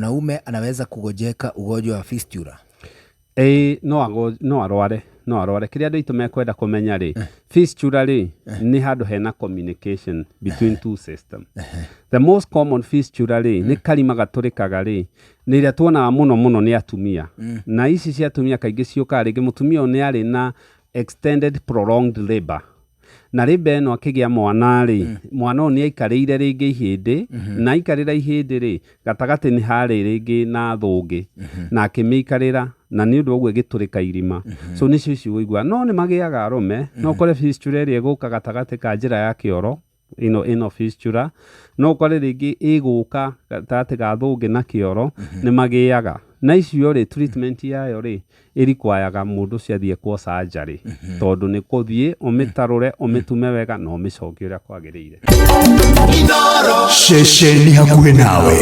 Mwanaume anaweza kugojeka ugonjwa wa fistula? Ĩĩ no ago, no arware no arware kĩrĩa andũ aitũ mekwenda kũmenya rĩ, fistula rĩ, nĩ handũ hena communication between two system. The most common fistula rĩ, nĩ karima gatũrĩkaga rĩ, nĩ ĩrĩa tuonaga mũno mũno nĩ atumia. Na ici cia atumia kaingĩ ciũkaga rĩngĩ mũtumia ũyũ nĩ arĩ na extended prolonged labor, na rĩmba ĩno akĩgĩa mwana rĩ, mwana ũyũ nĩ aikarĩire rĩngĩ ihĩndĩ, na aikarĩra ihĩndĩ rĩ, gatagatĩ nĩ harĩ rĩngĩ na thũngĩ, na akĩmĩikarĩra, na nĩ ũndũ wa ũguo ĩgĩtũrĩka irima. So nĩcio ici ũiguaga. No nĩ magĩaga arũme, no ũkore fistula ĩrĩa ĩgũka gatagatĩ ka njĩra ya kĩoro, ĩno ĩno fistula, no ũkore rĩngĩ ĩgũka gatagatĩ ga thũngĩ na kĩoro, nĩ magĩaga. Na icio rĩ, treatment yayo rĩ, ĩrikwayaga mũndũ ũcio athiĩ kwa surgery, tondũ nĩ kũthiĩ ũmĩtarũre, ũmĩtume wega na ũmĩcokie ũrĩa kwagĩrĩire. Ceceni hakuhĩ nawe.